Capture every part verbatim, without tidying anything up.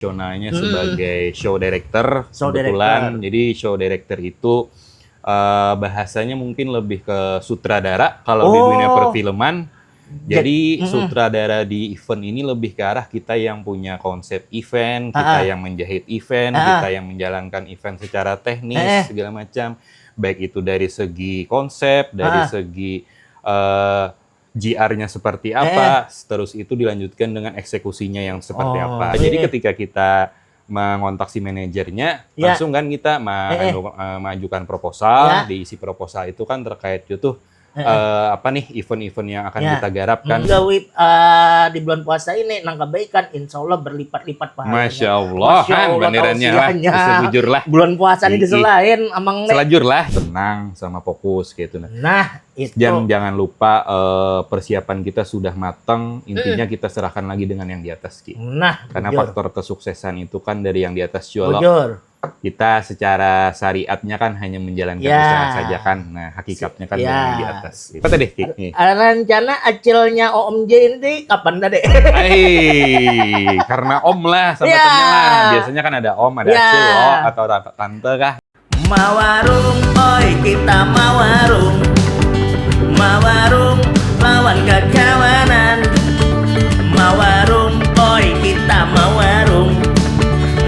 profesionalnya hmm. sebagai show director. Show kebetulan, director. Jadi show director itu uh, bahasanya mungkin lebih ke sutradara kalau oh. di dunia perfilman. Jadi mm-mm. sutradara di event ini lebih ke arah kita yang punya konsep event, kita yang menjahit event, kita yang menjalankan event secara teknis segala macam. Baik itu dari segi konsep, dari segi uh, G R-nya seperti apa, terus itu dilanjutkan dengan eksekusinya yang seperti oh, apa. Jadi iya. ketika kita mengontak si manajernya, ya. langsung kan kita ma- eh, eh. mengajukan proposal, ya. diisi proposal itu kan terkait itu eh, eh. apa nih event-event yang akan ya. kita garapkan. Gawi uh, di bulan puasa ini nang kebaikan insya Allah berlipat-lipat pahalanya. Masya Allah, Masya Allah banderannya lah, bujur lah. Bulan puasa ini diselain amang nih. Selajur lah, tenang sama fokus gitu nah. Nah, itu. Dan jangan lupa uh, persiapan kita sudah matang, intinya hmm. kita serahkan lagi dengan yang di atas gitu. Nah, karena bujur. faktor kesuksesan itu kan dari yang di atas juga. Bujur. Kita secara syariatnya kan hanya menjalankan ya. usaha saja kan. Nah, hakikatnya kan ya. dengan yang di atas. Apa tadi? Rencana acilnya O M J ini kapan tadi? Hei, karena om lah sama ya. lah. Biasanya kan ada om, ada ya. acil, o, atau tante kah? Mawarung, oi kita mawarung. Mawarung lawan kakawanan. Mawarung, oi kita mawarung.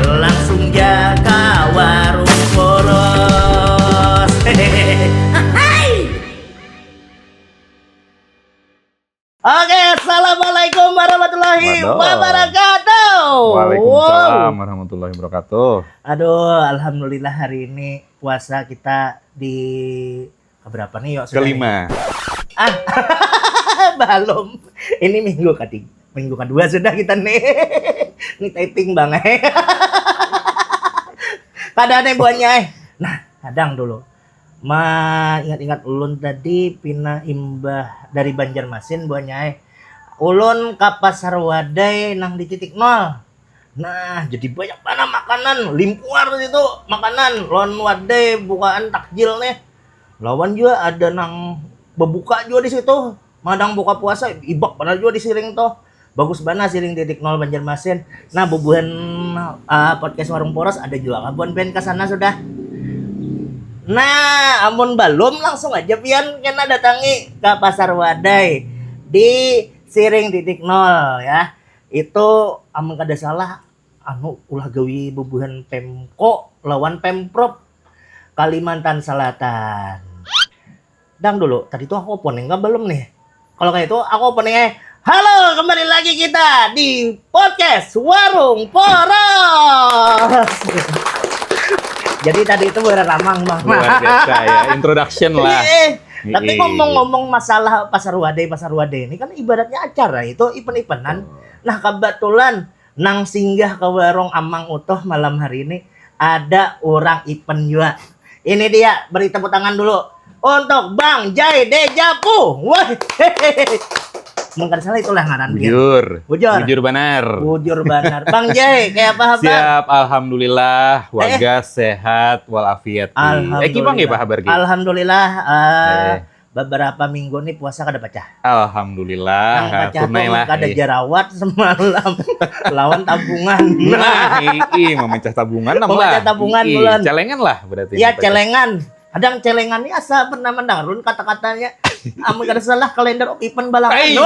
Langsung ja ka warung poros. Hehehe. Oke, assalamualaikum warahmatullahi wabarakatuh. Waalaikumsalam warahmatullahi wabarakatuh. Aduh, alhamdulillah hari ini puasa kita di keberapa nih yuk? Kelima. Ah, belum. Ini minggu ketiga, minggu kedua sudah kita nih. Ini typing bang eh. Kada nih buahnya eh. Nah, kadang dulu. Ma ingat-ingat ulun tadi pina imbah dari Banjarmasin buahnya eh. Ulun ka pasar wadai nang di titik nol. Nah, jadi banyak mana makanan limpuar situ, makanan lawan wadai bukaan takjil nih. Lawan juga ada nang bebuka juga di situ. Madang buka puasa ibak padahal juga di siring tuh. Bagus bana siring titik nol Banjarmasin. Nah, bubuhan uh, podcast Warung Poros ada juga kabuan pian ke sana sudah. Nah, amun belum langsung aja pian kena datangi ke Pasar Wadai di siring titik nol ya. Itu amun kada salah anu ulah gawi bubuhan Pemko lawan Pemprov Kalimantan Selatan. Dang dulu, tadi tuh aku opening kah belum nih? Kalau kayak itu aku opening eh. Halo, kembali lagi kita di podcast Warung Poros. Jadi tadi itu beramang bang. Luar biasa ya, introduction lah. Iya, eh. Tapi ngomong-ngomong masalah pasar wadai, pasar wadai ini kan ibaratnya acara itu ipen-ipenan. Nah kebetulan nang singgah ke warung Amang Utoh malam hari ini ada orang Ipen juga. Ini dia, beri tepuk tangan dulu untuk Bang Jai Dejapu. Wah, mungkin salah itulah ngaran dia. Bujur. Bujur. Bujur banar. Bujur banar. Bang Jai, kayak apa kabar? Siap, alhamdulillah, wagas, eh. sehat, walafiat. Alhamdulillah. Eh, kipang ya, Pak, kabar, Ki? Alhamdulillah. Uh, eh. beberapa minggu nih puasa kada pecah. Alhamdulillah. Nah, pecah tunai lah. Kada eh. jerawat semalam lawan tabungan. Nah, iya memecah tabungan lah. Memecah tabungan bulan. Celengan lah berarti. Ya celengan. Kadang celengan ini asa pernah mendarun kata-katanya. Amun kada salah kalender of event balakang.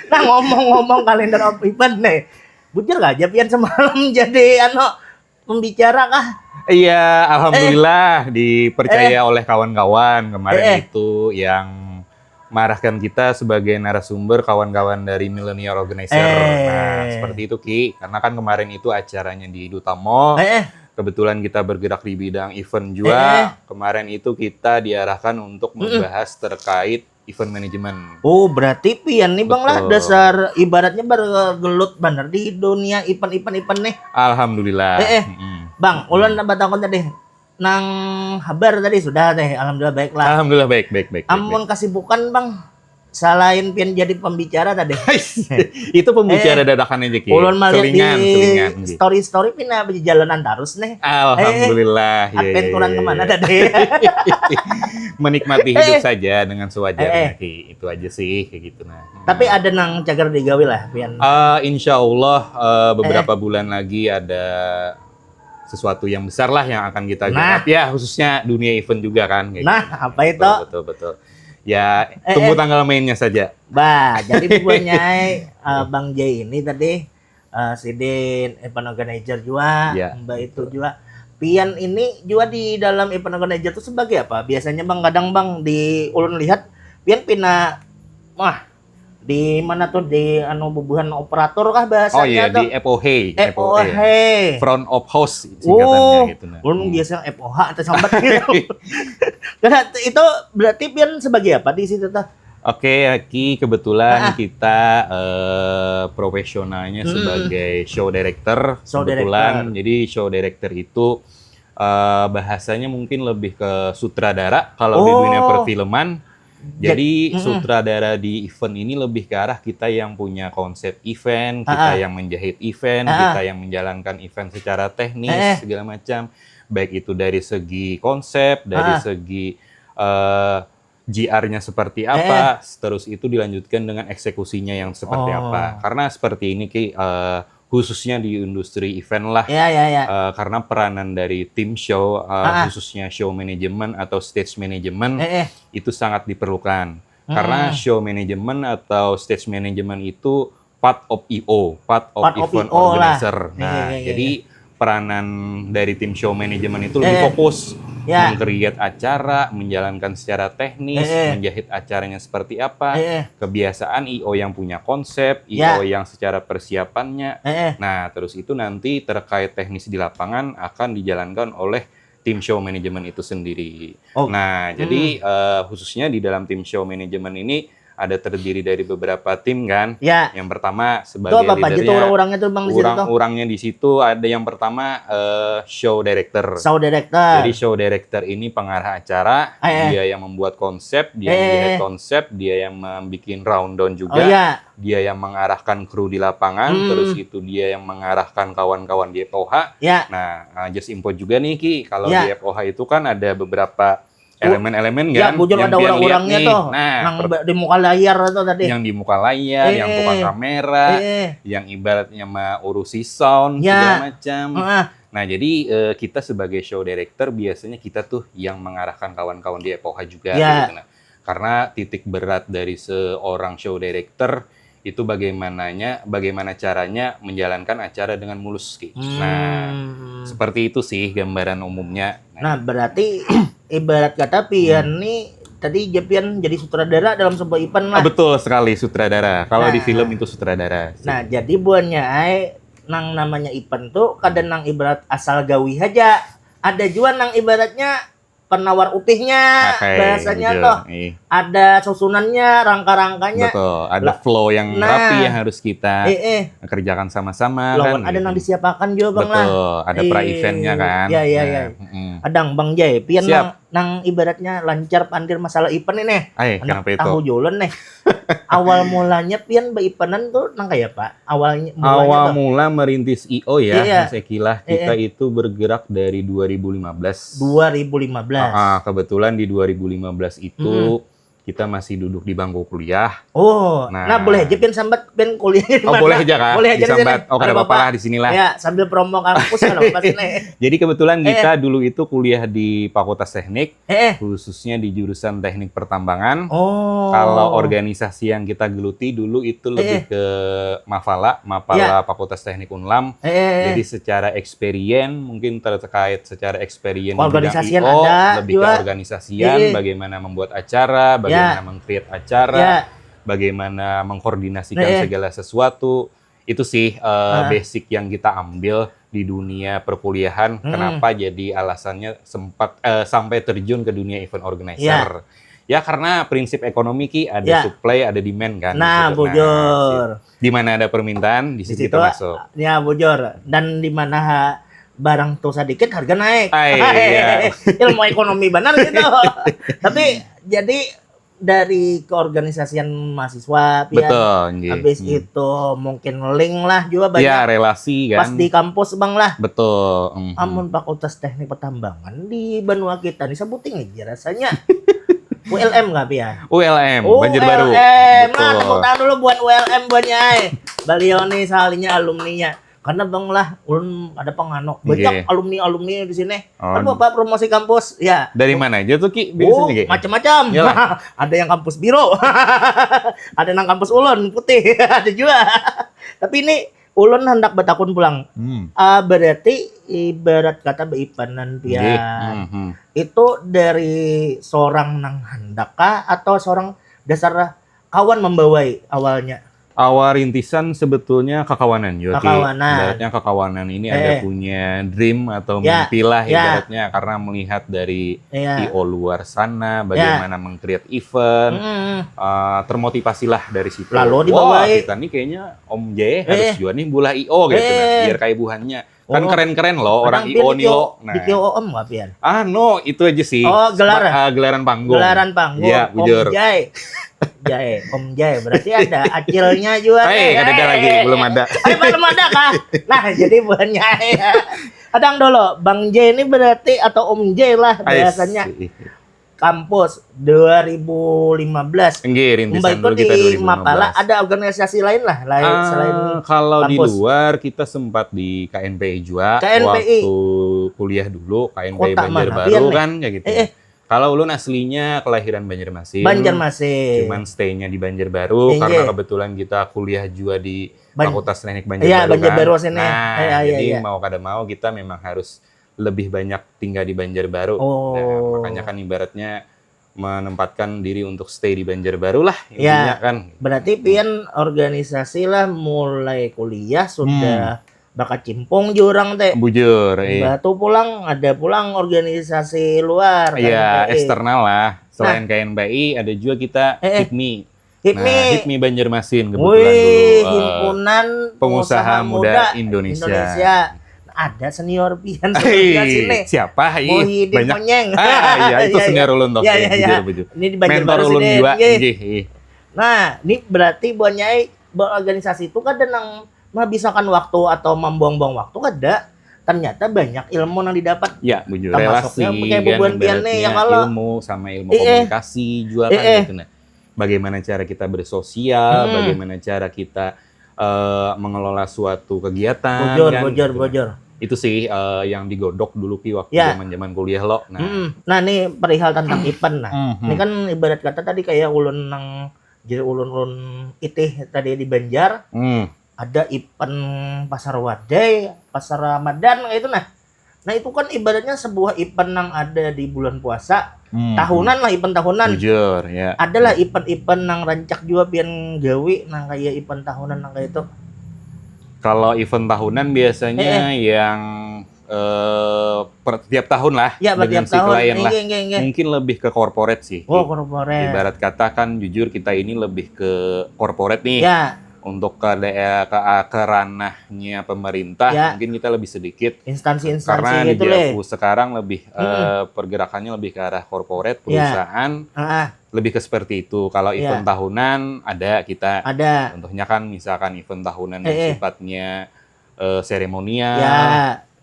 Nah ngomong-ngomong kalender of event nih. Bujur gak aja pian semalam jadi anu pembicara kah? Iya, alhamdulillah eh. dipercaya eh. oleh kawan-kawan kemarin eh. itu yang marahkan kita sebagai narasumber kawan-kawan dari Millennial Organizer. Eh. Nah, seperti itu Ki, karena kan kemarin itu acaranya di Duta Mall. Eh. Kebetulan kita bergerak di bidang event juga. Eh. Kemarin itu kita diarahkan untuk membahas terkait event management. Oh, berarti pian nih Bang lah dasar ibaratnya bergelut bener di dunia event-event event nih. Alhamdulillah. Eh, eh. Mm-hmm. Bang, ulun nambah takut tadi. Nang habar tadi sudah deh, alhamdulillah baik lah. Alhamdulillah baik, baik, baik. Amun kesibukan Bang, Selain pian jadi pembicara tadi. Itu pembicara eh, dadakan aja ki. Ulun melihat di story-story pina berjalanan terus nih. Alhamdulillah. Eh, iya, adventuran iya, iya. Kemana tadi? Menikmati hidup eh. Saja dengan sewajarnya eh, eh. Ki. Itu aja sih kayak gitu nah. Tapi ada nang cagar digawi lah pian. Uh, insya Allah uh, beberapa eh. Bulan lagi ada sesuatu yang besar lah yang akan kita garap nah. Ya khususnya dunia event juga kan. Nah gitu. Apa itu? Betul betul. Betul. Ya eh, tunggu eh. Tanggal mainnya saja. Bah, jadi bubuhannya uh, Bang Jay ini tadi uh, sidin event organizer juga, ya, mbak itu juga. Pian ini juga di dalam event organizer itu sebagai apa? Biasanya bang kadang bang di ulun lihat pian pina wah di mana tuh di anu bubuhan operator kah bahasanya oh, iya, tuh? Di F O H, F O H. Front of house singkatannya oh, gitu nah. Ulun hmm. Biasa F O H atau sambat gitu. Karena itu berarti pian sebagai apa di situ tuh? Oke, Aki, kebetulan ah. Kita uh, profesionalnya hmm. Sebagai show director. Show kebetulan, director. Jadi show director itu uh, bahasanya mungkin lebih ke sutradara kalau oh. Di dunia perfilman. Jadi mm-mm. Sutradara di event ini lebih ke arah kita yang punya konsep event, kita ah. Yang menjahit event, ah. Kita yang menjalankan event secara teknis eh. Segala macam, baik itu dari segi konsep, dari ah. Segi uh, G R-nya seperti apa, eh. Terus itu dilanjutkan dengan eksekusinya yang seperti oh. Apa. Karena seperti ini Ki, uh, khususnya di industri event lah. Ya, ya, ya. Uh, karena peranan dari tim show, uh, ah. Khususnya show management atau stage management, eh, eh. Itu sangat diperlukan. Hmm. Karena show management atau stage management itu part of E O, part of, part of event E O organizer. Lah. Nah, iya, iya, iya. Jadi peranan dari tim show management itu lebih eh, fokus ya. Meng-create acara, menjalankan secara teknis, eh, eh. Menjahit acaranya seperti apa, eh, eh. Kebiasaan E O yang punya konsep, ya. E O yang secara persiapannya. Eh, eh. Nah, terus itu nanti terkait teknis di lapangan akan dijalankan oleh tim show management itu sendiri. Oh. Nah, hmm. Jadi uh, khususnya di dalam tim show management ini ada terdiri dari beberapa tim kan. Ya. Yang pertama sebagai leadernya. Itu apa aja tuh orang-orangnya tuh bang di situ? Orang-orangnya di situ ada yang pertama uh, show director. Show director. Jadi show director ini pengarah acara, eh, eh. Dia yang membuat konsep, dia eh, yang menjahit konsep, dia yang membuat rundown juga. Oh, iya. Dia yang mengarahkan kru di lapangan, hmm. Terus itu dia yang mengarahkan kawan-kawan di F O H. Ya. Nah, uh, just info juga nih Ki, kalau ya. Di F O H itu kan ada beberapa elemen-elemen ya, kan bujur yang ada orang-orangnya tuh nah, nang per- di muka layar tuh tadi yang di muka layar eh, yang tukang kamera eh, eh. Yang ibaratnya mah urusi sound ya. Segala macam uh-uh. Nah jadi eh, kita sebagai show director biasanya kita tuh yang mengarahkan kawan-kawan di F O H juga ya. Gitu, nah. Karena titik berat dari seorang show director itu bagaimananya bagaimana caranya menjalankan acara dengan mulus gitu. Hmm. Nah, seperti itu sih gambaran umumnya. Nah, berarti ibarat kata pian hmm. Nih tadi pian jadi sutradara dalam sebuah event lah. Ah, betul sekali sutradara. Kalau nah, di film itu sutradara. Sih. Nah, jadi buannya ai nang namanya event tuh kada nang ibarat asal gawi aja. Ada juga nang ibaratnya penawar upihnya okay, bahasanya gitu. Toh iya. Ada susunannya rangka-rangkanya betul ada lah, flow yang nah, rapi yang harus kita eh, eh. Kerjakan sama-sama lawan kan, ada gitu. Yang disiapakan juga bang betul, lah ada eh, pra eventnya kan ya ya ya nah, mm. Adang bang Jai pian siap. Bang nang ibaratnya lancar pandir masalah event ini ay, kenapa itu tahu jualan nih awal mulanya pian be eventan tuh nang kayak apa awalnya awal tuh. Mula merintis I O ya iya. Mas Eki lah kita iya. Itu bergerak dari dua ribu lima belas dua ribu lima belas ah, kebetulan di dua ribu lima belas itu hmm. Kita masih duduk di bangku kuliah. Oh, nah, nah boleh aja pian sambat pian kuliah di mana? Oh, boleh aja kah? Boleh aja disambat. Oh, kada apa-apa lah di sinilah. Ya, sambil promo kampus kada apa-apa sini. Jadi kebetulan eh. Kita dulu itu kuliah di Fakultas Teknik, eh. Khususnya di jurusan Teknik Pertambangan. Oh. Kalau organisasi yang kita geluti dulu itu lebih eh. Ke Mafala, Mapala ya. Fakultas Teknik Unlam. Eh. Jadi secara experience mungkin terkait secara experience organisasian ada lebih juga. Ke organisasian eh. Bagaimana membuat acara, bagaimana ya. Meng-create acara, ya. Bagaimana mengkoordinasikan eh. Segala sesuatu. Itu sih uh, uh. Basic yang kita ambil di dunia perkuliahan. Hmm. Kenapa jadi alasannya sempat uh, sampai terjun ke dunia event organizer. Ya. Ya karena prinsip ekonomi ki ada ya. Supply ada demand kan. Nah, gitu. Bujur. Nah, di mana ada permintaan di situ kita masuk. Ya bujur. Dan di mana barang tuh sedikit harga naik. Ay, iya. Ilmu ekonomi benar gitu. Tapi jadi dari keorganisasian mahasiswa, pian. Betul, nggih. Habis Hmm. itu mungkin link lah juga banyak. Ya, relasi kan. Pas di kampus bang lah. Betul. Mhm. Amun Fakultas Teknik Pertambangan di banua kita nih sebuting aja rasanya. U L M nggak pian? U L M, Oh, Banjarbaru. U L M. Nah, Betul. tepuk tangan dulu buat U L M buatnya ai. Beliau nih salinya alumninya. Karena bang lah, ulun ada pengano. Banyak Nggih. Alumni-alumni di sini. Oh. Kan bapak promosi kampus, ya. Dari mana aja tuh Ki? Oh, Biasanya Ki? Macam-macam. Yalah. Ada yang kampus biru. Ada nang kampus ulun putih. Ada juga. Tapi ini ulun hendak bertakun pulang. Hmm. Ah, berarti ibarat kata beipanan Nggih. pian. Hmm, hmm. Itu dari seorang nang hendak kah atau seorang dasar kawan membawai awalnya? Awal rintisan sebetulnya kakawanan juga Ki. Kakawanan. Ibaratnya kakawanan ini ada Eh. punya dream atau Ya, mimpi lah ya. Ibaratnya karena melihat dari Iya. I O luar sana bagaimana meng-create event, Mm-mm. eh, termotivasilah dari situ. Lalu Wah, dibawai. Kita nih kayaknya Om J harus Eh. juga nih bulah I O gitu nah, Eh. biar kayak buhannya. Kan Oh. keren-keren loh orang Kadang I O pian nih dikio- lo. Nah. Dikio Om nggak pian? Ah no, itu aja sih. Oh, gelar. Sepa- ah, gelaran panggung. Gelaran panggung. Iya, bujur. Om Jai. Jai, Om Jai. Berarti ada acilnya juga. Eh, nih. kada ada lagi, belum ada. Eh, belum ada kah? Nah, jadi buhannya ya. Kadang dulu, Bang J ini berarti atau Om J lah Ais. biasanya. Kampus dua ribu lima belas. Enggak, rintisan Mbak dulu itu di kita dua ribu lima belas. Mapala ada organisasi lain lah, lain Ah, selain kalau di kampus. Luar kita sempat di K N P I juga K N P I. Waktu kuliah dulu K N P I Kota mana Banjarbaru pian nih? Kan kayak gitu. Eh, eh. Kalau ulun aslinya kelahiran Banjarmasin. Banjarmasin. Cuman stay-nya di Banjarbaru Iya, karena iya. Kebetulan kita kuliah juga di Ban- Fakultas Teknik Iya, Banjarbaru. Banjarbaru Kan. sini. Nah, Iya, iya, jadi iya. Mau kada mau kita memang harus lebih banyak tinggal di Banjarbaru. Oh. Nah, makanya kan ibaratnya menempatkan diri untuk stay di Banjarbaru lah intinya Ya. Kan. Berarti pian organisasi lah mulai kuliah sudah Hmm. bakacimpung jurang teh. Bujur, eh. Imbah tu pulang ada pulang organisasi luar Iya, K N P I. Eksternal lah. Selain K N P I ada juga kita Eh, eh. HIPMI. HIPMI. Nah, HIPMI Banjarmasin kebetulan Wih, dulu. eh, Himpunan Pengusaha Muda Indonesia. Ada senior pian Hei, sebelah sini. Siapa? Ih, Muhyiddin banyak. Monyeng. Ah, iya, itu Iya, senior ulun tuh. Iya, Eh, iya, iya. bujur, bujur. Ini di Banjarbaru Mentor ulun sini, juga. nggih. Nggih, nggih. Nah, ini berarti buhannya ai berorganisasi itu kada nang menghabiskan waktu atau membuang-buang waktu kada. Ternyata banyak ilmu yang didapat. Ya, bujur. Termasuknya Relasi punya kan, bubuhan pian nih, ibaratnya yang kalau ilmu sama ilmu Iya. Komunikasi juga kan Iya. Gitu nah. Bagaimana cara kita bersosial, Hmm. bagaimana cara kita eh, mengelola suatu kegiatan Bujur, kan, bujur, gitu. Bujur. Itu sih eh, yang digodok dulu Pi waktu Ya. zaman-zaman kuliah lo. Nah. Mm-mm. Nah, ini perihal tentang event nah. Mhm. Ini kan ibarat kata tadi kayak ulun nang jadi ulun-ulun itih tadi di Banjar, Hmm. ada event pasar wadai, pasar Ramadan kayak itu nah. Nah, itu kan ibaratnya sebuah event yang ada di bulan puasa, Hmm. Tahunan lah, event tahunan. Bujur ya. Adalah event-event nang rancak juga pian gawi nang kayak event tahunan nang kayak itu. Kalau event tahunan biasanya yang eh, per, tiap tahun lah Ya, dengan tiap si tahun. Klien lah. Nggih, nggih, nggih. Mungkin lebih ke corporate sih. Oh, corporate. Ibarat kata kan jujur kita ini lebih ke corporate nih. Ya, Untuk ke daerah ke, ke ranahnya pemerintah Ya. Mungkin kita lebih sedikit. Instansi-instansi Karena di gitu leh. Javu sekarang lebih eh, pergerakannya lebih ke arah corporate Ya. Perusahaan Ah, lebih ke seperti itu. Kalau Ya. event tahunan ada kita. Ada. Contohnya kan misalkan event tahunan yang Eh, eh. sifatnya eh, seremonial. Ya.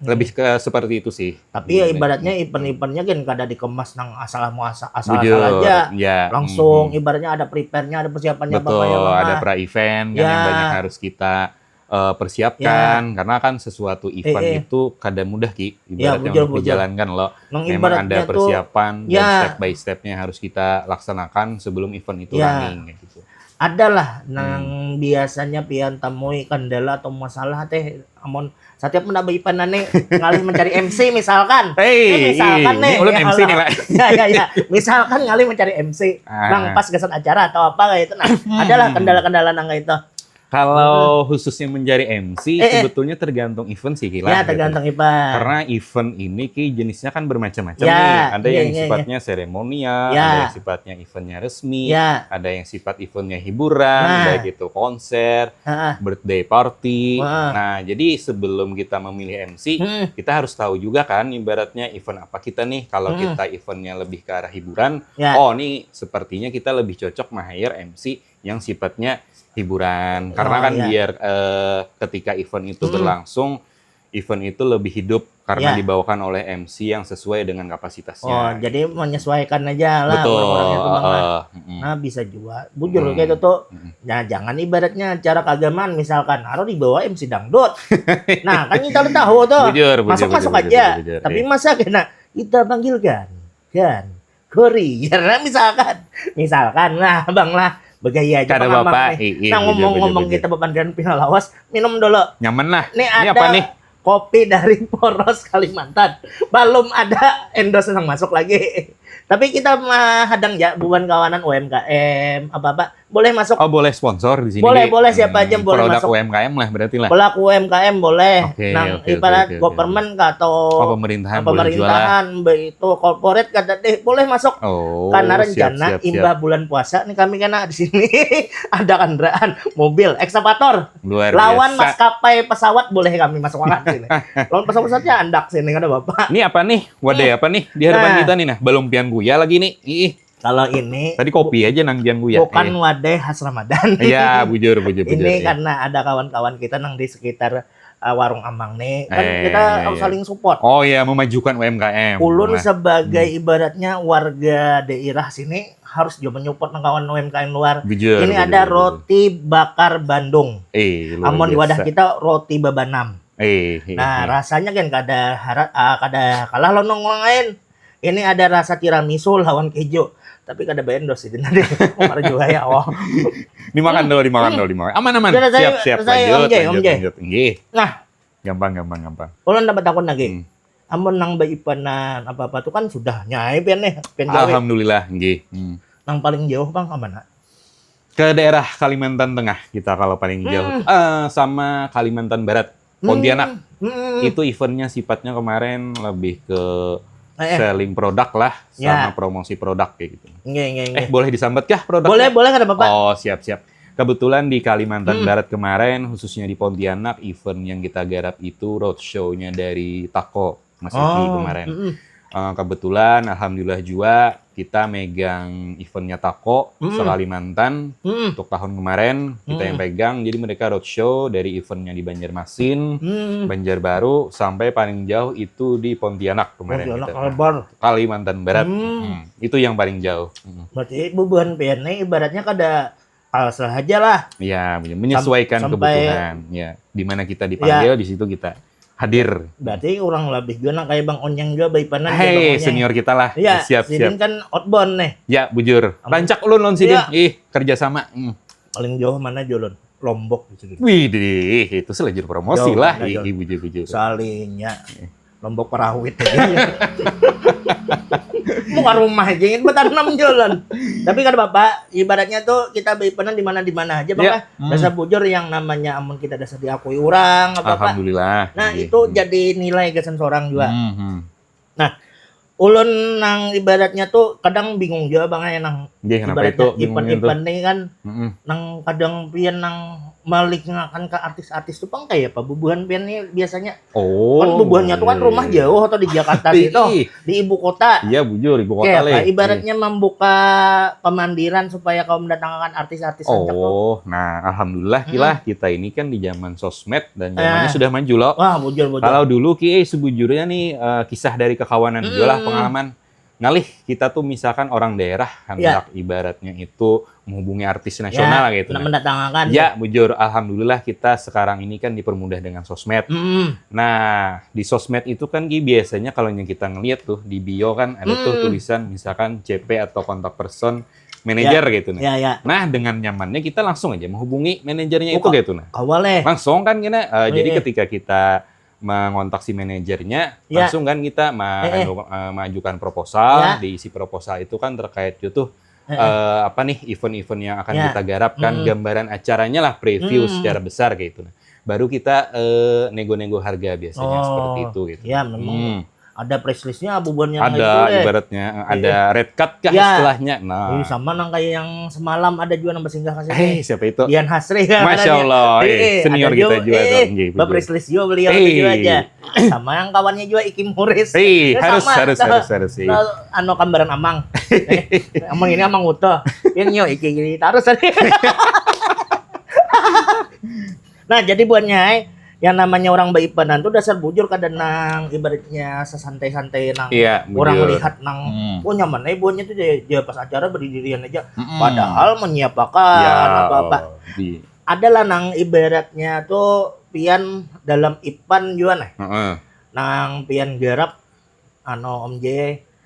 Lebih ke seperti itu sih. Tapi ya Iya, ibaratnya iya. Event-eventnya kan kada dikemas nang asal muasa asal, Bujur, aja. Ya. Langsung Mhm. Ibaratnya ada prepare-nya, ada persiapannya Betul, apa ya, Bang? Ada pra event kan yang Ya. banyak harus kita eh, persiapkan karena kan sesuatu event Eh, eh. itu kada mudah Ki. Ya, Ibaratnya bujur, untuk bujur. Dijalankan loh. Nang Memang ibaratnya ada tuh, persiapan dan ya. Step by step-nya harus kita laksanakan sebelum event itu Ya. Running kayak gitu. Adalah nang Hmm. biasanya pian temui kendala atau masalah teh amun setiap mun abah Ipan nih ngalih mencari M C misalkan. Hei, Eh, misalkan ih, nih, ini ulun ya M C Allah. Nih lah. Ya, ya, ya. Misalkan ngalih mencari M C, Ah. nang pas gasan acara atau apa kayak itu. Nah, adalah kendala-kendala nang kayak itu. Kalau khususnya mencari M C, eh, eh, sebetulnya tergantung event sih, Kila, ya, gitu. Tergantung event. Karena event ini ki jenisnya kan bermacam-macam, ya, nih. Ada, iya, yang, iya, sifatnya, iya, seremonial, ya, ada yang sifatnya eventnya resmi, ya, ada yang sifat eventnya hiburan, nah, baik itu konser, ha-ha, birthday party. Wah. Nah, jadi sebelum kita memilih M C, hmm, kita harus tahu juga kan, ibaratnya event apa kita nih. Kalau, hmm, kita eventnya lebih ke arah hiburan, ya, oh, ini sepertinya kita lebih cocok mah-hire M C yang sifatnya hiburan. Karena, oh, kan, iya, biar, eh, ketika event itu, hmm, berlangsung, event itu lebih hidup karena, ya, dibawakan oleh M C yang sesuai dengan kapasitasnya. Oh, jadi menyesuaikan aja lah, betul, orang-orang itu, Bang, lah. Eh, mm-mm. Nah, bisa juga. Bujur, mm-mm, kayak itu tuh. Mm-mm. Nah, jangan ibaratnya acara keagamaan, misalkan, harus dibawa M C dangdut. Nah, kan kita tahu tuh. Bujur, bujur, masuk-masuk, bujur, aja. Bujur, bujur, tapi, iya, masa kena kita panggilkan, kan? Korea, nah, misalkan, misalkan lah, Bang, lah, begaya aja. Kada pang Amang apa-apa, nih. Ih, ih, nah, bujur, ngomong-ngomong, bujur, bujur, kita bepandiran pina lawas, minum dulu. Nyaman lah. Nih, ini ada apa nih? Kopi dari Poros Kalimantan. Belum ada endorse yang masuk lagi. Tapi kita mah hadang ya, bubuhan kawanan U M K M, apa-apa. Boleh masuk. Oh, boleh sponsor di sini, boleh, di, boleh, siapa aja, hmm, boleh produk masuk. U M K M lah berarti lah. Pelaku U M K M boleh. Oke, nang, oke, oke, ibarat oke, oke, government kah atau, oh, pemerintahan, boleh juga lah, pemerintahan, baik itu corporate, kada deh, boleh masuk. Oh, karena siap, rencana, siap, siap, imbah bulan puasa nih, kami kena di sini ada kendaraan, mobil, ekskavator. Luar biasa. Lawan maskapai pesawat boleh kami masuk makan sini. Lawan pesawat saja andak sini, kada apa-apa. Ini apa nih? Wadai, hmm, apa nih? Di hadapan, nah, kita nih, nah. Belum pian kuya lagi nih. Ih. Kalau ini tadi kopi bu-, aja nang pian kuya. Bukan, iya, wadai khas Ramadan. Iya, bujur, bujur, bujur, ini iya, karena ada kawan-kawan kita nang di sekitar, uh, warung Amang nih. Kan, eh, kita harus, iya, saling support. Oh iya, memajukan U M K M. Ulun sebagai, hmm, ibaratnya warga daerah sini harus juga menyupport nang kawan U M K M luar. Bujur, ini bujur, ada, bujur, roti bakar Bandung. Eh, luar biasa. Amun di wadah kita roti babanam. Eh, eh, nah, eh, rasanya kan kada hara-, ah, kada kalah lawan nang lain. Ini ada rasa tiramisu lawan keju. Tapi kada baendorse sih, tadi. Umar juga ya, oh. Dimakan dulu, dimakan dulu, dimakan. Aman, aman. Sudah, saya, siap, siap. Saya, lanjut, Om Jai, lanjut, Om Jai, lanjut. Nggih. Nah. Gampang, gampang, gampang. Ulun dapat takun lagi. Hmm. Amun nang baipanan apa-apa tu kan sudah nyai pian nih, pian gawe. Alhamdulillah, nggih. Hmm. Nang paling jauh, Bang, ka mana? Ke daerah Kalimantan Tengah kita kalau paling jauh. Hmm. Eh, sama Kalimantan Barat. Pontianak. Hmm. Itu eventnya sifatnya kemarin lebih ke, eh, eh, selling produk lah, ya, sama promosi produk kayak gitu. Nggih, nggih, eh, nggih. Boleh disambat kah produknya? Boleh, boleh, kada apa-apa. Oh, siap, siap. Kebetulan di Kalimantan, hmm, Barat kemarin, khususnya di Pontianak, event yang kita garap itu roadshow-nya dari Tako. Mas Eki, oh, kemarin. Mm-mm. Eh, kebetulan, alhamdulillah jua kita megang eventnya Tako, mm-mm, se-Kalimantan, mm-mm, untuk tahun kemarin kita yang, mm-mm, pegang. Jadi mereka roadshow dari eventnya di Banjarmasin, mm-mm, Banjarbaru, sampai paling jauh itu di Pontianak kemarin. Pontianak, kita, Kalbar. Kalimantan Barat. Mm. Mm. Itu yang paling jauh. Mm. Berarti bubuhan pian nih ibaratnya kada palsel aja lah. Iya, menyesuaikan, sam-, sampai kebutuhan. Ya, di mana kita dipanggil, ya, di situ kita hadir. Berarti kurang lebih juga nang kayak Bang Onyang juga, baipanan, hei, Bang Onyang. Senior kita lah. Iya, siap, sidin siap. Kan outbound nih. Ya, bujur. Amin. Rancak ulun lawan sidin. Iya. Ih, kerjasama. Hmm. Paling jauh mana, Jolon? Lombok di situ. Wih, dih, itu selajur promosi lah. Jauh, ih, jauh. Ih, bujur, bujur. Salingnya. Iya. Lombok Parawit aja. Muka rumah aja ingin betanam jalan. Tapi kada apa-apa, ibaratnya tuh kita baipanan di mana-di mana aja, Bang, ya, lah. Hmm. Dasar bujur yang namanya amun kita dasar diakui orang, apa-apa. Alhamdulillah. Nah, iya, itu, hmm, jadi nilai gasan seorang juga. Hmm, hmm. Nah, ulun nang ibaratnya tuh kadang bingung juga, Bang, ya, nang, nggih, kenapa ibaratnya itu bingung itu? Event-event nih kan, mm-mm, nang kadang pian nang malingakan ke artis-artis tuh, pang, kayak apa bubuhan pian nih biasanya? Oh, kan bubuhannya tuh kan rumah, iya, jauh atau di Jakarta situ, ih, di ibu kota. Iya, bujur, ibu kota, kayak apa, leh, ibaratnya, iya, membuka pemandiran supaya kaum mendatangkan artis-artis rancak tuh. Oh, nah, alhamdulillah, mm-mm, Kilah, kita ini kan di zaman sosmed dan zamannya, eh, sudah maju, loh. Wah, bujur, bujur. Kalau dulu, Ki, eh, sebujurnya nih, eh, kisah dari kekawanan juga lah, mm-mm, pengalaman. Ngalih kita tuh misalkan orang daerah, ya, hendak ibaratnya itu menghubungi artis nasional, ya, gitu, nah, mendatangkan. Ya, bujur, alhamdulillah kita sekarang ini kan dipermudah dengan sosmed. Mm-mm. Nah, di sosmed itu kan, Ki, biasanya kalau yang kita ngeliat tuh di bio kan ada tuh, mm-mm, tulisan misalkan C P atau contact person manager, ya, gitu, nah. Ya, ya. Nah, dengan nyamannya kita langsung aja menghubungi manajernya itu, oh, gitu, nah. Awal, eh. Langsung kan, kena, eh, jadi, iya, ketika kita mengontak si manajernya, ya, langsung kan kita ma-, eh, eh, anu, eh, mengajukan proposal, ya, diisi proposal itu kan terkait itu tuh eh, apa nih event-event yang akan Ya. kita garapkan, Hmm. gambaran acaranya lah, preview Hmm. secara besar kayak itu. Nah, baru kita eh, nego-nego harga biasanya Oh, seperti itu gitu. Ya, memang Hmm. ada press list-nya bubuhan yang Ada itu, eh. ibaratnya, ada red card kah Ya. istilahnya. Nah, Ih, sama nang kayak yang semalam ada juga nang bersinggah kasih. eh siapa itu? Dian Hasri ya. Masya Allah, eh, senior ada kita juga, juga eh, tuh, nggih, Bapak betul. Rislis juga beliau Eh. Itu juga aja. Sama yang kawannya juga Iki Muris. Eh, Ya, harus, sama. harus, harus, harus, eh. Nah, anu gambaran Amang. Eh, Amang ini Amang Uto. Yang nyo Iki gini terus tadi. Nah, jadi buatnya, eh, yang namanya orang baipanan tuh dasar bujur kada nang ibaratnya sesantai-santai nang Iya, orang bujur. Lihat nang Hmm. oh nyaman eh buatnya tuh dia, dia pas acara berdirian aja. Mm-mm. Padahal menyiapakan Ya, apa-apa. di Adalah nang ibaratnya tuh pian dalam ipan juga nah. Heeh. Nang pian garap anu Om J.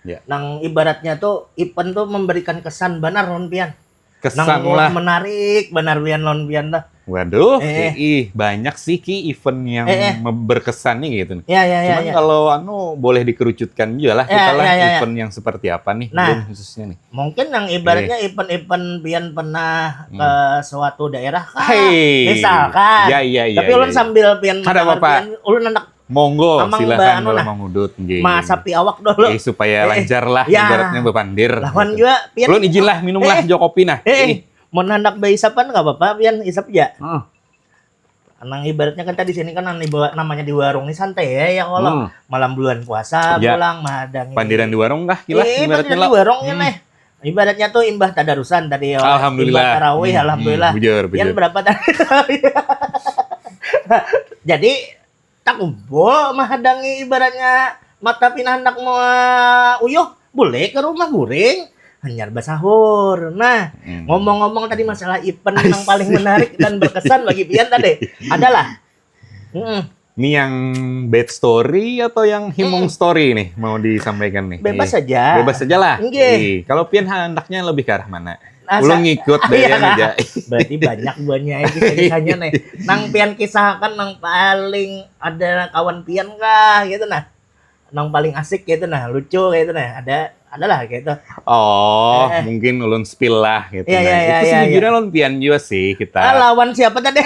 Ya. Nang ibaratnya tuh ipan tuh memberikan kesan banar lawan pian. Kesan Nang lah. Menarik banar pian lawan pian tuh. Waduh, Eh, eh. ih, banyak sih Ki event yang Eh, eh. me- berkesan nih gitu. Ya ya ya Cuman ya. Kalau anu boleh dikerucutkan juga lah Ya, kita lah ya, ya, ya. Event yang seperti apa nih Nah. Bun, khususnya nih. Mungkin yang ibaratnya event-event pian pernah Hmm. ke suatu daerah kah? Hei, Misalkan. Ya ya ya. Tapi ulun ya. sambil pian Kada mendengar apa-apa. Pian, ulun hendak Monggo, Amang silakan ba- anu kalau nah. Mangudut nggih. Masapi awak dulu. Eh, supaya Eh, lancar lah ya. Ibaratnya bepandir. Lawan Gitu. Juga pian. Ulun izin lah minum lah Eh. Jo kopi nah. Eh, Eh. Mau hendak baisapan nggak apa-apa pian isap ya. Hmm. Nang ibaratnya kan tadi sini kan nang ibarat namanya di warung nih santai ya ya kalau Hmm. Malam bulan puasa Ya. Pulang mahadangi. Pandiran di warung kah? Gila, Eh, ibaratnya pandiran lah. di warungnya Hmm. Nih. Ibaratnya tuh imbah tadarusan tadi ya. Alhamdulillah. Imbah tarawih Hmm, alhamdulillah. hmm, bujur, bujur. Pian berapa tadi? Jadi takumpul mahadangi ibaratnya mata pina hendak mau uyuh boleh ke rumah guring hanyar basahur. Nah, Hmm. ngomong-ngomong tadi masalah event yang paling menarik dan berkesan bagi pian tadi adalah Mm-mm. Ini yang bad story atau yang himung story nih mau disampaikan nih? Bebas Nih. saja. Bebas saja lah. Nggih. Nih, kalau pian handaknya lebih ke arah mana? Asa- Ulun ngikut Iya. Dayan aja. Berarti banyak buahnya ya kisah-kisahnya nih. Nang pian kisahkan nang paling ada kawan pian kah gitu nah. Nang paling asik gitu nah, lucu gitu nah. Ada adalah gitu. Oh, Eh. mungkin ulun spill lah gitu. Iya, Nah, iya, iya, itu iya, sejujurnya iya. Lawan pian juga sih kita. Ah, lawan siapa tadi?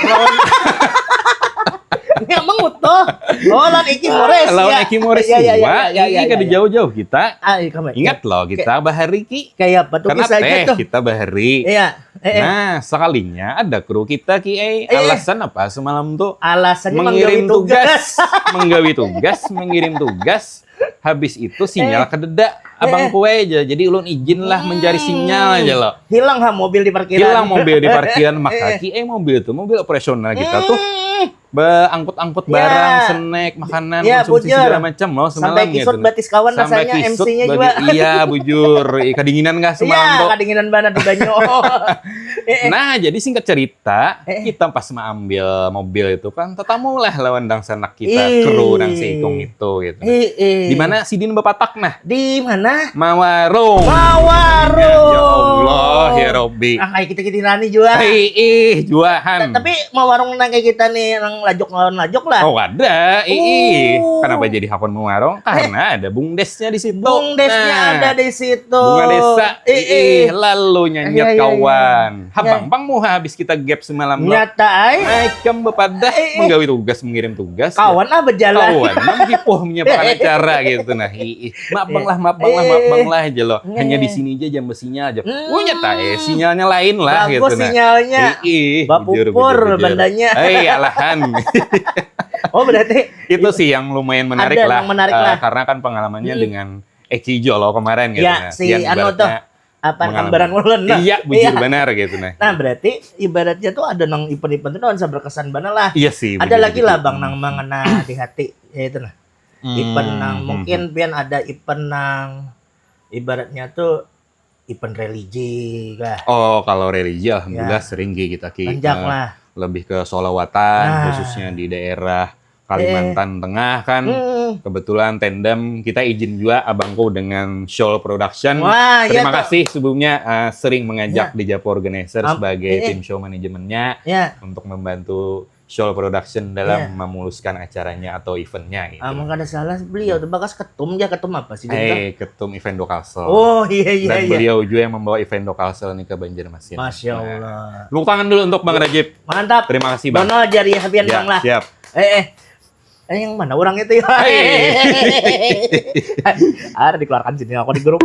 Ini emang utuh. Oh, lawan Eki Mores. Lawan Ya. Eki Mores Iya, iya, iya, juga. iya, iya, Ini iya, kada iya. Jauh-jauh kita. Ah, iya, kamu. Ingat loh kita bahari Ki. Kayak apa tuh Karena kisahnya teh tuh? Kita bahari. Iya. Eh, eh. Nah, sekalinya ada kru kita Ki. Eh, Eh. Alasan apa semalam tuh? Alasannya Mengirim menggawi tugas. Tugas. Menggawi tugas, mengirim tugas. Habis itu sinyal Eh. kededa. Abang Eh. Kue aja. Jadi ulun izin lah mencari Hmm. sinyal aja loh. Hilang ha mobil di parkiran. Hilang mobil di parkiran maka Eh. Ki, eh mobil tuh mobil operasional kita Hmm. tuh beangkut-angkut Ya. Barang, snack, makanan, Ya, konsumsi bujur. Segala macam loh Sampai semalam kisut gitu. Batis kawan Sampai rasanya kisut M C-nya bagi- juga. Iya bujur. Ih, kedinginan kah semalam Iya, tuh? Kedinginan banget di banyu. Eh, eh. Nah, jadi singkat cerita, Eh. Kita pas mengambil mobil itu kan tetamu lah lawan dangsanak kita Ih. Kru nang seikung itu gitu. Eh, eh. Di mana sidin bapatak nah? Di mana? Mawarung. Mawarung. Ya Allah ya Robbi. Ah, kayak kita kita rani juga. Hei ih juahan. Tapi mawarung nang kayak kita nih nang lajuk lawan lajuk lah. Oh ada, ih, Oh. Kenapa jadi hakun mawarung? Karena ada bungdesnya di situ. Bungdesnya Nah, ada di situ. Bunga desa, Eh, ih, eh. Lalu nyanyat Iya, iya, iya. Kawan. Iya. Habang bang muha habis kita gap semalam loh. Nyata ai. Macam bepadah Eh, eh. Menggawi tugas, mengirim tugas. Kawan lah berjalan. Kawan, nang kipuh menyapakan acara gitu nah. Ih, ih. Maaf bang lah, maaf bang lah, maaf bang lah aja loh. Iya, Hanya iya. Di sini aja jam besinya aja. Hmm. Oh nyata eh sinyalnya lain lah Bagus gitu nah. Sinyalnya. Ih, ih, Bapupur bujur, bujur, bujur. bandanya. Hei, alahan. Oh berarti Itu sih yang lumayan menarik Ada lah. yang menarik Eh, lah. Karena kan pengalamannya Hmm. Dengan Eki Jolo kemarin gitu Ya, nah. si Yang anu ibaratnya tuh, apa mengalami- gambaran ulun nah. Iya, bujur Iya. Benar gitu nah. Nah berarti ibaratnya tuh ada nang event-event tuh nang berkesan banget lah. Iya sih. Ada Betul, lagi betul, lah betul. Bang nang mengena di hati. Ya itu nah. Event Hmm, nang hmm, mungkin hmm. Pian ada event nang ibaratnya tuh event religi lah. Oh, kalau religi alhamdulillah Ya. Sering Ki kita Ki. Banyak Eh, lah. Lebih ke solawatan Nah. Khususnya di daerah Kalimantan Tengah kan. Hmm. Kebetulan tandem kita izin juga abangku dengan Shoal Production. Wah, iya Terima tuh. kasih sebelumnya eh, sering mengajak Ya. di Japo Organizer Am- sebagai eh, eh. Tim Show Manajemennya Ya. Untuk membantu Shoal Production dalam Iya. memuluskan acaranya atau eventnya gitu. Amun kada salah beliau tuh bakas ketum ya, ketum apa sih dia? Hey, ketum Event Dokalsel. Oh iya iya Dan iya. Beliau juga yang membawa Event Dokalsel ini ke Banjarmasin. Masya Nah, Allah. tepuk tangan dulu untuk Bang Rajib. Mantap. Terima kasih, Bang. Bono jari hapian Ya, Bang lah. Siap. Eh eh. Eh, yang mana orang itu ya? Hei. Ada dikeluarkan sini aku di grup.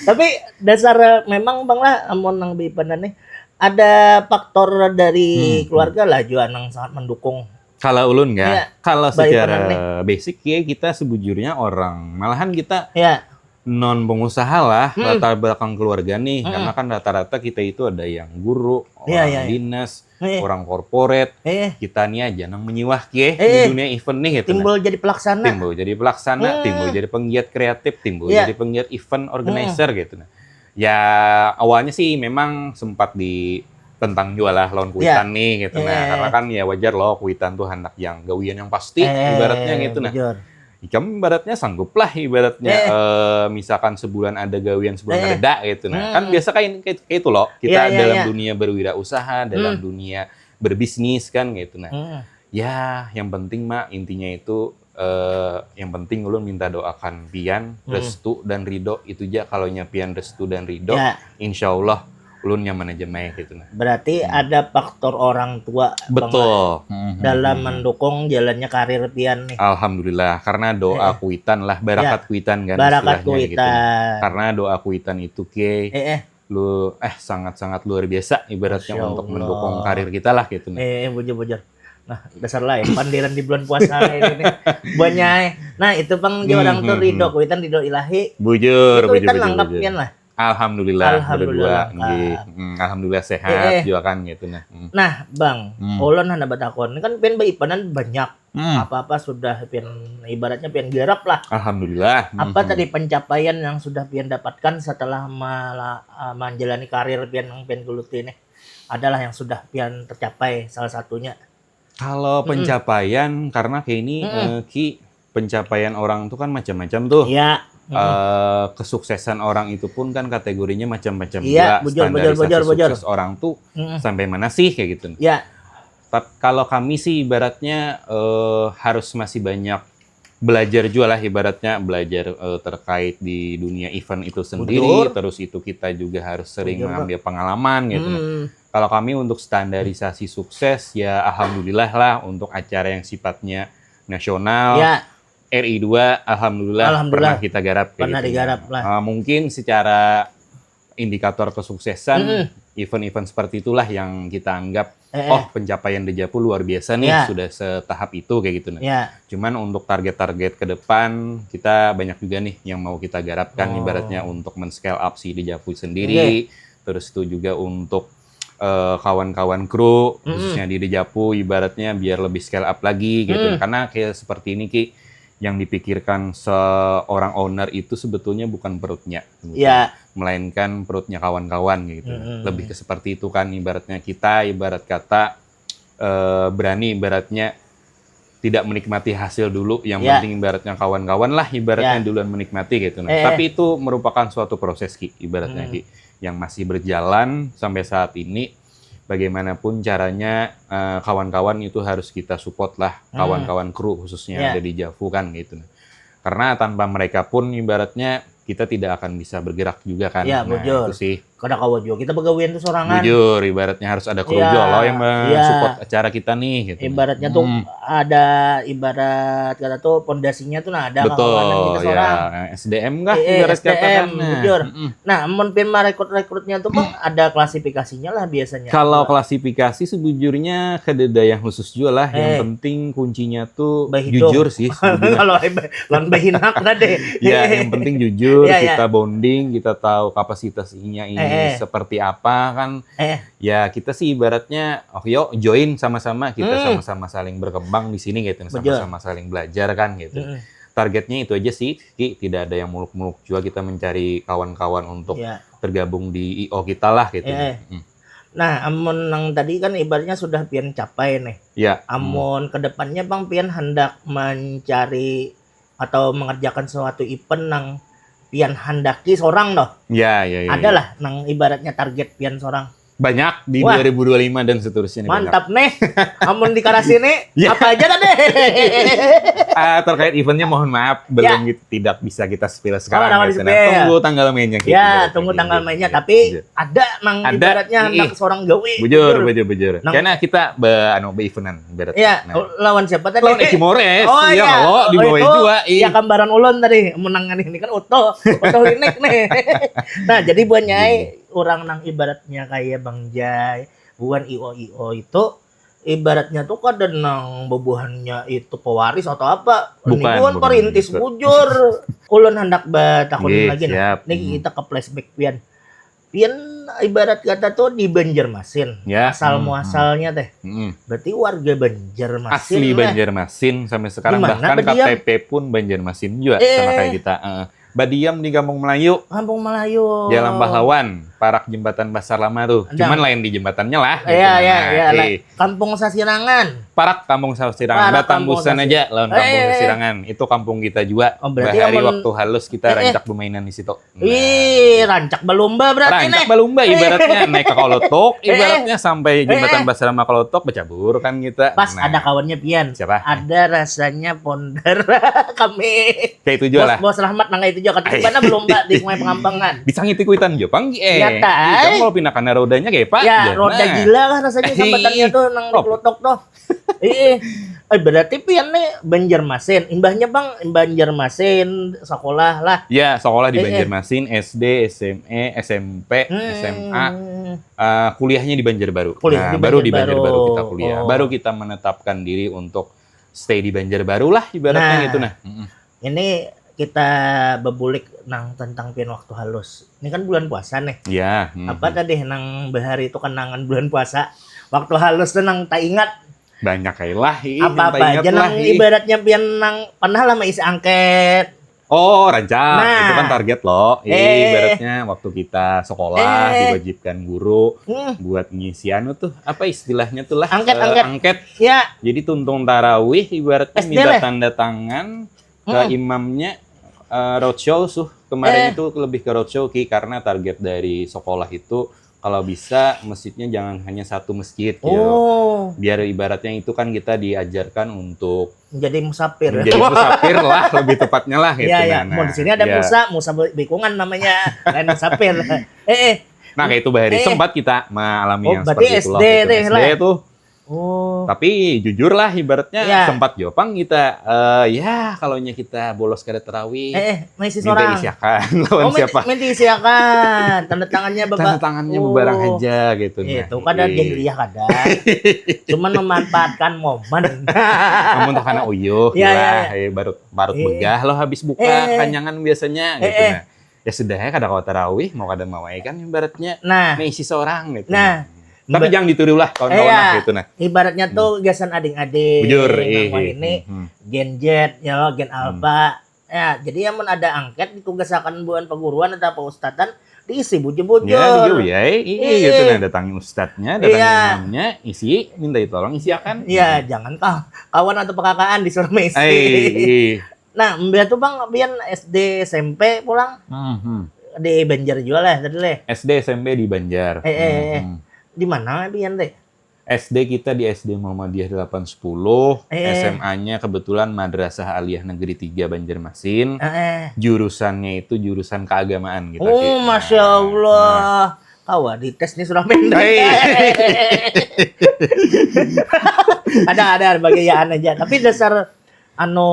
Tapi dasar eh, memang Bang lah amun nang bipanan nih ada faktor dari Hmm. keluarga lah juga nang sangat mendukung. Kalau ulun ya, Iya. kalau Balik secara bener nih. Basic ya kita sebujurnya orang, malahan kita Ya. non pengusaha lah, Hmm. latar belakang keluarga nih, Hmm. karena kan rata-rata kita itu ada yang guru, Iya, orang iya, iya. dinas, Eh, orang corporate, eh, kita nih aja nang menyiwah ke eh. di dunia event nih gitu. Timbul jadi pelaksana. Timbul jadi pelaksana, Hmm. timbul jadi penggiat kreatif, timbul Iya. jadi penggiat event organizer gitu nah. Ya awalnya sih memang sempat di tentang jualah lawan kuitan nih gitu nah. Eh. Karena kan ya wajar loh kuitan tuh anak yang gawian yang pasti Eh, ibaratnya gitu nah. Bujur. Ikam ibaratnya sanggup lah ibaratnya Eh. eh, misalkan sebulan ada gawian sebulan Eh. reda gitu nah. Kan Hmm. Biasa kayak kayak, kayak itu loh. Kita Iya, iya, dalam iya. Dunia berwirausaha, dalam Hmm. dunia berbisnis kan gitu nah. Hmm. Ya, yang penting mah intinya itu eh, yang penting ulun minta doakan pian Hmm. restu dan ridho itu aja. Kalau nya pian restu dan ridho, Ya, insya Allah ulun nyaman aja mai gitu nah. Berarti Hmm. ada faktor orang tua Bang, Betul. Hmm, hmm, dalam hmm, hmm. mendukung jalannya karir pian nih. Alhamdulillah, karena doa Eh, eh. Kuitan lah, barakat Kuitan kan Barakat istilahnya gitu. Kuitan. Karena doa Kuitan itu ke Eh eh. lu eh sangat-sangat luar biasa ibaratnya Masya untuk Allah. Mendukung karir kita lah gitu nah. Eh, eh, bujur-bujur. Nah, dasar lah ya, pandiran di bulan puasa ini nih. Banyak. Nah, itu Bang Hmm, orang tuh hmm, ridho hmm. Kuitan, ridho ilahi. Bujur, Itu bujur, Kuitan bujur, lengkap bujur. pian lah. Alhamdulillah, Alhamdulillah berdua lengkap. Nggih. Hmm, alhamdulillah sehat Eh, eh. juga kan gitu nah. Hmm. Nah, Bang, Hmm. ulun handak batakun. Ini kan pian baipanan banyak. Hmm. Apa-apa sudah pian ibaratnya pian garap lah. Alhamdulillah. Apa Hmm. tadi pencapaian yang sudah pian dapatkan setelah mala- uh, menjalani karir pian yang pian geluti nih? Adalah yang sudah pian tercapai salah satunya. Kalau Mm-mm. pencapaian karena kayak ini Mm-mm. eh, Ki, pencapaian orang tuh kan macam-macam tuh. Iya. Mm-mm. Eh, kesuksesan orang itu pun kan kategorinya macam-macam Iya, juga. bujur, bujur, Standarisasi bujur, bujur. Sukses orang tuh Mm-mm. Sampai mana sih kayak gitu. Ya. Tapi kalau kami sih ibaratnya eh, harus masih banyak belajar juga lah, ibaratnya belajar eh, terkait di dunia event itu sendiri. Bujur. Terus itu kita juga harus sering Bujur, mengambil pengalaman gitu. Hmm. Kalau kami untuk standarisasi sukses ya alhamdulillah lah, untuk acara yang sifatnya nasional, Ya, R I dua alhamdulillah, Alhamdulillah. Pernah kita garap kayak Pernah gitu. digarap lah. Eh, mungkin secara indikator kesuksesan Mm-mm. event-event seperti itulah yang kita anggap Eh, eh. Oh, pencapaian Dejavu luar biasa nih, Ya. Sudah setahap itu kayak gitu nah. Ya. Cuman untuk target-target ke depan kita banyak juga nih yang mau kita garapkan, Oh. Ibaratnya untuk men-scale up si Dejavu sendiri. Oke. Terus itu juga untuk eh, kawan-kawan kru Mm-mm. khususnya di Dejavu ibaratnya biar lebih scale up lagi gitu. Mm. Karena kayak seperti ini Ki, yang dipikirkan seorang owner itu sebetulnya bukan perutnya gitu. Ya. Melainkan perutnya kawan-kawan gitu. Mm-mm. Lebih ke seperti itu kan, ibaratnya kita ibarat kata eh, berani ibaratnya tidak menikmati hasil dulu, yang Ya. penting ibaratnya kawan-kawan lah ibaratnya Ya. Duluan menikmati gitu nah. Eh. Tapi itu merupakan suatu proses Ki, ibaratnya Hmm. Ki, yang masih berjalan sampai saat ini. Bagaimanapun caranya eh, kawan-kawan itu harus kita support lah, Hmm. Kawan-kawan kru khususnya Ya. Ada di Dejavu kan gitu nah. Karena tanpa mereka pun ibaratnya kita tidak akan bisa bergerak juga kan. Ya, Nah, bujur. Itu sih. Kada kawa juga kita begawian tuh sorangan. Bujur, ibaratnya harus ada kru Iya, juga loh yang iya. men-support acara kita nih gitu. Ibaratnya tuh Hmm. ada ibarat kata tuh pondasinya tuh nah ada Betul, kawanan kita ya. sorang. S D M kah Eh, eh, ibarat S D M, kata kan? Nah, bujur. mm-mm. Nah, mun pian merekrut-rekrutnya tuh Bang ada klasifikasinya lah biasanya. Kalau klasifikasi sebujurnya kada ada yang khusus juga lah. Yang Eh. Penting kuncinya tuh Bahitung. Jujur sih sebujurnya. Kalau lawan bahinak tadi. Ya, yang penting jujur, Iya, iya. Kita bonding, kita tahu kapasitasnya ini Eh, eh. Seperti apa kan. Eh, Ya, kita sih ibaratnya, oh yuk join sama-sama, kita Hmm. Sama-sama saling berkembang di sini gitu, Betul. Sama-sama saling belajar kan gitu. Mm-mm. Targetnya itu aja sih, Ki, tidak ada yang muluk-muluk juga kita mencari kawan-kawan untuk Ya. Tergabung di I O kita lah gitu. Eh, eh. Hmm. Nah, amun nang tadi kan ibaratnya sudah pian capai nih. Ya. Amun kedepannya Bang pian hendak mencari atau mengerjakan suatu event nang pian handaki sorang noh. Ya, ya, ya. Adalah nang ibaratnya target pian sorang. Banyak di Wah. dua ribu dua puluh lima dan seterusnya nih, banyak. Mantap nih. Amun di karasi nih, Ya. apa aja tadi? Ah, terkait eventnya mohon maaf belum Ya. kita, tidak bisa kita spill sekarang Oh, jangan ya, di-spill. Senang. Tunggu tanggal mainnya. Ya, tunggu tanggal mainnya. Tapi Bujur. ada nang Ada, ibaratnya ih. Hendak seorang gawi. Bujur, Bujur. bujur, bujur. Nang- Karena kita be, anu, be-eventan ibaratnya. Ya, Nah. Lawan siapa tadi? Lawan Eki Mores, Oh, iya, iya. lo di Oh, bawah itu. juga. Ih. Ya, gambaran ulun tadi. Menangan ini kan Uto, Uto Linek nih. Nah, jadi buahnya Iya. orang nang ibaratnya kayak Bang Jai, buhan I O I O itu ibaratnya tuh kada nang bebuhannya itu pewaris atau apa. Bukan, Ini buhan bukan perintis begitu. Bujur. Ulun hendak batakun Nggih, lagi nah. Siap. Ini Hmm. kita ke flashback pian. Pian ibarat kata tuh di Banjarmasin. Ya. Asal Hmm, muasalnya teh. Hmm. Berarti warga Banjarmasin Asli lah. Banjarmasin sampai sekarang, Di mana bahkan badiam? K T P pun Banjarmasin juga Eh. sama kayak kita. Eh, badiam di Kampung Melayu, Kampung Melayu. Jalan Pahlawan, parak jembatan Pasar Lama tuh. Ada. Cuman lain di jembatannya lah. Iya, iya, Nah, iya. Lah. eh, Kampung Sasirangan. Parak Kampung Sasirangan, Parak batambusan Kampung aja lawan Kampung Eh. Sasirangan. Itu kampung kita juga. Oh, berarti Bahari amun- waktu halus kita Eh, eh. rancak bermainan di situ. Nah. Ih, rancak balumba berarti Rancak nih. balumba Eh. Ibaratnya naik ke Kolotok, Eh, eh. Ibaratnya sampai jembatan Eh, eh. Pasar Lama Kolotok, bercabur kan kita. Pas Nah. Ada kawannya pian. Siapa? Ada rasanya pondar kami. Kayak itu juga lah. Bos, Bos Rahmat nang itu juga. Ketimbana balumba di Sungai Pengambangan. Disangiti kuitan Jepang, eh. Nyata, Iya, ai. Kalau pindah karena rodanya kayak Pak. Ya, Iya, roda nah. gila lah rasanya Eh, sambatannya iya. Tuh nang di Rob. Kolotok tuh. Iya. Eh, berarti pian nih Banjarmasin. Imbahnya Bang, Banjarmasin sekolah lah. Ya, sekolah di Eh, eh. Banjarmasin, S D, S M E, S M P, Hmm. S M A, eh, kuliahnya di Banjarbaru. Kuliah Nah, di baru di Banjarbaru. Banjarbaru kita kuliah. Oh. Baru kita menetapkan diri untuk stay di Banjarbaru lah ibaratnya Nah. Gitu nah. Mm-mm. Ini kita bebulik nang tentang pian waktu halus. Ini kan bulan puasa nih. Ya. mm-mm. Apa tadi nang bahari itu kenangan bulan puasa? Waktu halus tuh nang tak ingat. Banyak kayak lah. Ih, Apa-apa yang tak ingat aja lah, nang ih. Ibaratnya pian nang pernah lah maisi angket. Oh, rancak. Nah. Itu kan target loh. Ih, Eh. Ibaratnya waktu kita sekolah Eh. diwajibkan guru Hmm. buat ngisi anu tuh, apa istilahnya tuh lah? Angket, Eh, angket. Angket. Ya. Jadi tuntung tarawih ibaratnya S D minta lah. Tanda tangan ke Mm-mm. Imamnya, eh, roadshow suh kemarin Eh. Itu lebih ke roadshow Ki, karena target dari sekolah itu kalau bisa masjidnya jangan hanya satu masjid gitu. Oh. Biar ibaratnya itu kan kita diajarkan untuk Menjadi musafir. Menjadi musafir lah lebih tepatnya lah gitu. Ya, ya. Nah, Mau di sini ada ya. Musa, Musa Bikungan namanya, lain musafir. Eh, eh. Nah, kayak itu bahari Eh. Sempat kita mengalami Oh, yang berarti seperti itu S D waktu itu. deh S D lah. Tuh. Oh. Tapi jujur lah ibaratnya Ya. Sempat jopang kita eh ya kalau kita bolos kada terawih Eh, eh, masih minta seorang. Isiakan lawan Oh, minta, siapa? Minta isiakan. Tanda tangannya baba. Tanda tangannya Oh. Bebarang aja gitu. Itu Nah, kada iya. Jahiliyah kada. Cuman memanfaatkan momen. Namun tak karena uyuh Ya, ya, ya, lah, ya. eh, barut barut Eh. Begah loh habis buka Eh. Kanyangan biasanya Eh, gitu eh. Nah. Ya sudah ya kada kau terawih mau kada mau ya kan ibaratnya Nah. Nah, isi seorang gitu. Nah. Tapi Iba- jangan ditiru lah kawan-kawan Iya. Lah, gitu nah. Ibaratnya tuh gasan ading-ading Bujur, nang eh, mau eh, ini hmm. Gen Z ya lo, Gen Hmm. Alpha. Ya, jadi yang ada angket ditugasakan buhan perguruan atau apa ustadzan diisi bujur-bujur. Ya, gitu ya. Eh, Iya. gitu nah datangi ustadznya, datangi Iya. Imamnya, isi minta tolong isiakan. Iya, jangan kah kawan atau pekakaan disuruh mengisi. Eh, Nah, mbak tuh bang, pian S D S M P pulang hmm, hmm. Di Banjar juga lah tadi leh. S D S M P di Banjar. Eh, eh, eh. Hmm. Di mana pian teh? S D kita di S D Muhammadiyah delapan sepuluh, Eh. S M A-nya kebetulan Madrasah Aliyah Negeri tiga Banjarmasin. Eh, eh. Jurusannya itu jurusan keagamaan gitu. Oh, Ki. Masya Nah, Allah. Kawa dites nih surah pendek. Hei. Ada, ada bagi ya aja. Tapi dasar anu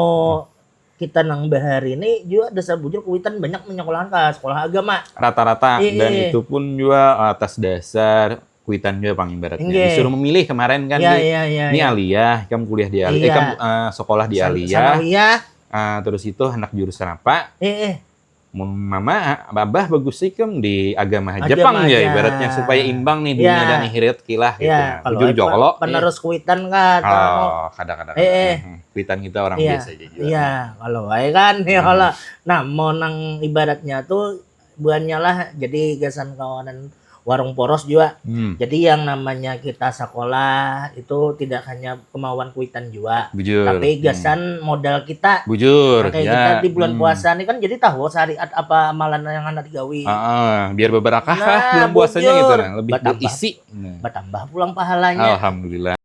kita nang bahari ini juga dasar bujur kuitan banyak menyekolahan ke sekolah agama. Rata-rata Iya, dan iya. Itu pun juga atas dasar kuitan juga pang ibaratnya. Inggih. Disuruh memilih kemarin kan Iya, di iya, iya, ini iya. Aliyah, kamu kuliah di Aliyah, Iya. kamu eh, sekolah di San- Aliyah. Sanawiyah. Ah, terus itu hendak jurusan apa? Eh, eh. Mun mama, babah bagus sih kem di agama aja Agama pang ya aja. Ibaratnya supaya imbang nih dunia Ya. dan akhirat kilah gitu. Ya, Nah, kalau bujur apa- jokolo. penerus kuitan kan. Oh, kada kada. Eh, eh. Hmm, Kuitan kita orang Iya. Biasa aja juga. Iya, kalau wae kan ya Hmm. kalau. Nah, mau nang ibaratnya tuh buannya lah jadi gasan kawanan warung poros juga. Hmm. Jadi yang namanya kita sekolah itu tidak hanya kemauan kuitan juga, Bujur. tapi gasan modal kita. Bujur. Makanya Ya. kita di bulan Hmm. puasa ini kan jadi tahu syariat apa amalan yang anak digawi. Ah, biar berberkah lah Nah, bulan puasanya bujur. Gitu nah, lebih Bertambah. Berisi. Nah. Bertambah pulang pahalanya. Alhamdulillah.